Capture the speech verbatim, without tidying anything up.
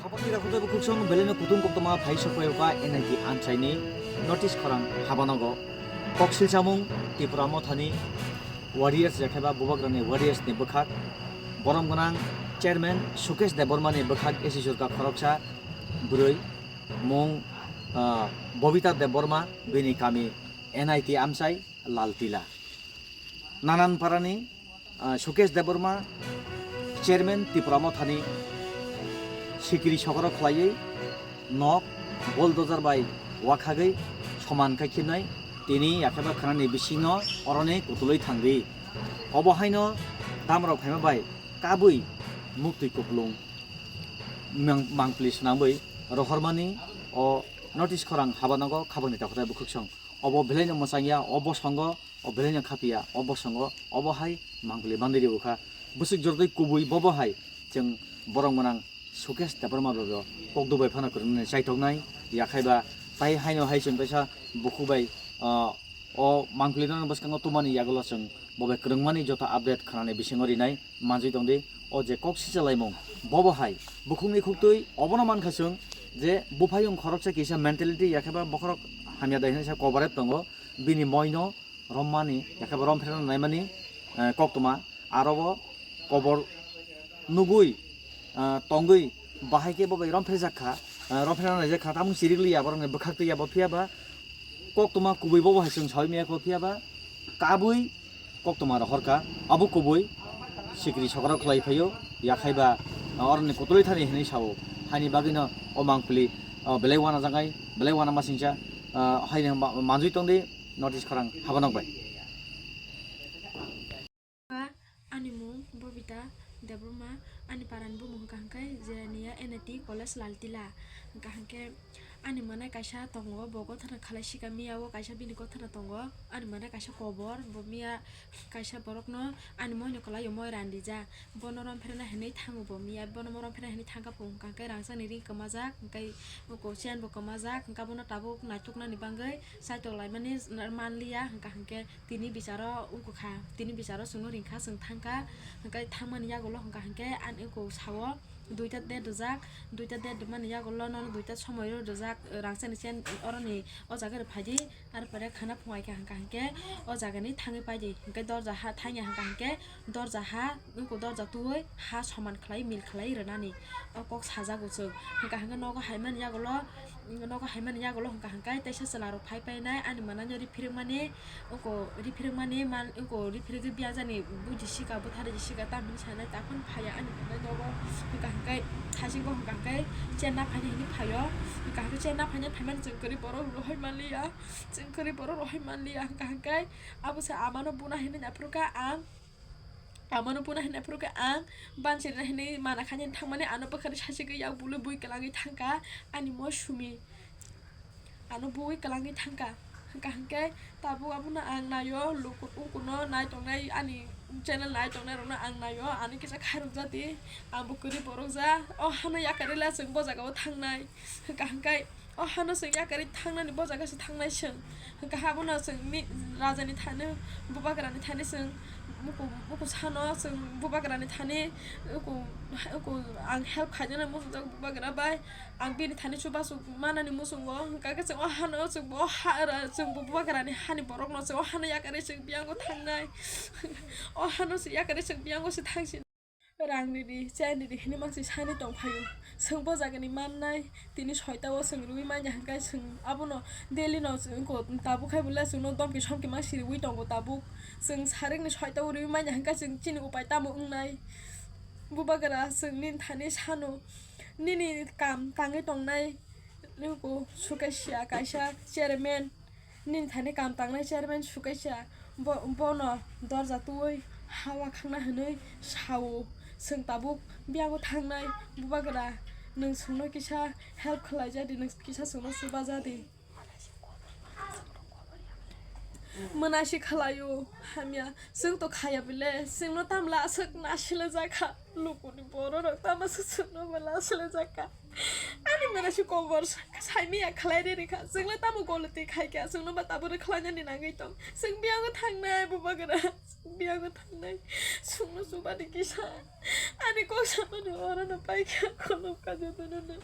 Habangni rakhotwi bwkhwksong belai no kutung koktwma phai sokphai o kha N I T amchaini notice khorang habanogo. Kok silchamung Tipra Mothani Warriors yakheba Bubagrani Warriors ni bwkhak, borom gwnang chairman Sukesh Debbarma ni bwkhak esi surka khoroksa bwrwi mung, ah, Bobita Debbarma, bini kami N I T amchai Laltila. Nanan parani, ah, Sukesh Debbarma, chairman Tipra Mothani sikiri sokoro khwlaiwi nok bulldozer bai wakhagwi soman khai khibnai tini yakheba khwnani bisingo oroni kutulwi thangdi. Obo haino damrok phaima bai kabui muktwi kupulung mang-, mangpili swnamwi rohormani o notice khorang habanogo khabangni takhwtai bwkhwksong. Obo belaino mwchangya, o bosongo, o belaino khapya, o bosongo, obo hai mangpili manwi rwkha. Bwswk jortwi kubui bobo hai chwng borom gwnang Sukesh Debbarma bai bo kok dubai phano kwrwngni chaithoknai, yakhaiba tai haino hai chwng kaisa bukhuk bai, ah, o mangpili no bwskango tumani yagulo chwng bo bai kwrwngmani joto update khwnani bisingo rinai manjwi tongdi. O je kok sichalaimung bobo hai bukhukni khuktwi obono mankha chwng je buphayung khoroksa kisa mentality yakheba bokhorok hamya dai hinwi sa koborep tongo, bini moino rommani, yakheba rompherna naimani, eh, koktwma, aro bo kobor nugwi, ah, tongwi, bahai khe bo bai rompherjak kha, ah, rompherna naijak kha, tamung chirik liya, borokni bwkhak twi ya bo, phiya ba koktwma kubui bobo hai chwng saui maya kho, phiya ba kabui koktwma rohor kha, abo kubui sikiri sokoro khlai phaio, yakhai ba, ah, oroni kutulwi thani hinwi sao, haini bagwino o mangpili, ah, belai uanajaknai, belai uanama singcha, ah, haino ma-, manjwi tongdi notice khorang habanok bai. Ani mung Bobita Debbarma, ani parani bumung hwnkha hwnkhe Jerania N I T College Laltila. Hwnkha hwnkhe ani mwnai kaisa tongo, bo gothana khalai sika miya o kaisa bini gothana tongo. Ani mwnai kaisa kobor, bo miya kaisa borokno ani moino kwlaio moi randija. Bono rompherna hinwi thango bo miya, bono rompherna hinwi thangkha phung hwnkha hwnkhe rangchakni ring kwmajak, hwnkhe oko chain bo kwmajak, hwnkhe abono tabuk naituknani bagwi saitok laimani manliya hwnkha hwnkhe. Tini bicharo wngkha, tini bicharo chwngno ringkha, chwng thangkha, hwnkhe thangmani yagulo hwnkha hwnkhe ani wngkha sao duita date rijak, duita date rimani yagulo nono duita somoi rijak, rangchakni chain oroni o jaga ri phaidi, arpore khana phungai kha hwnkha hwnkhe o jagani thangwi paidi, hwnkhe dorja ha thangya hwnkha hwnkhe dorja ha wngkha dorja twi ha soman khlai mil khlai rwnani o kok sajago chwng, hwnkha hwnkhe nogo haimani yagulo. Nogo haimani yagulo hwnkha hwnkhe teisa chwla rok phai painai ani mwnai no riphirik mani, wngko riphirik mani man wngko riphirik biyang jani buji sika bwthari sika tamhini sanai takhon phaiya ani mwnai nogo hwnkha hwnkhe thaisingo hwnkha hwnkhe chenna phainai hinwi phaio hwnkha hwnkhe chenna phainai phaimani chwng kwrwi borok rohoi manliya chwng kwrwi borok rohoi manliya hwnkha hwnkhe abo se amano buna hinwi naphuru kha ang. Amano buna hinwi phuru khe ang banchirina hinwi mana khainani thangmani ano bwkhani sachigwi yak bului bui kwlangwi thangkha ani moi sumi. Ano bui kwlangwi thangkha. Hwnkha hwnkhe tabuk abono ang naio, luku-, ukuno nai tongnai ani channel nai tongnai rokno ang naio, ani kisa khairok jati, ang bo kwrwi borok ja. O hano yakarwi la chwng bo jaga o thangnai. Hwnkha hwnkhe O hano chwng yakarwi thangnani bo jaga se thangnai chwng. Hwnkha abono chwng ni raja ni thani, bubagra ni thani chwng muku, muku sano chwng bubagra ni thani uku, uku ang help khainani muchungjak bubagra bai. Ang bini thani chubachu manani muchungo. Hwnkha khe chwng o hano chwng bo ha, ra, chwng bo bubagra ni hani borok no chwng o hano yakarwi chwng biyango thangnai. O hano se yakarwi chwng biyango se thangsi. Rang ridi, chain ridi hinwi mangsi sani tongphaio. Chwng bo jagani mannai, tini soita o chwng rwui manya hwnkhe chwng abono daily no chwng ko tabuk khai bole chwngno domki somki mangsi rwui tongo tabuk. Chwng sarik ni soita o rwui manya hwnkhe chwng chini upai tamo wngnai? Bubagra chwng nini thani sano, nini kam tangwi tongnai, nini ko Sukesh ya kaisa chairman. Nini thani kam tangnai chairman Sukesh ya, bo-, bono dorja twi hawa khangna hwnwi sao. Chwng tabuk biyango thangnai bubagra, nwng chwngno kisa help khlai jadi, nwng kisa chwngno chuba jadi. Mwnasi khlaio, hamya, chwng to khaya bile, chwngno tamla aswk nasilajak kha, lukuni bororok tamo swk chwngno bo nasilajak kha. Ani mwnasi kobor sa-, saimaya khlai re rikha, chwngno tamo goloti khaikha, chwngno ba tabuk khlainani nangwi tong, chwng biyango thangnai, bubagra, chwng biyango thangnai, chwngno chubani kisa, ani kok samani orono paikha, khulum kha jotono no.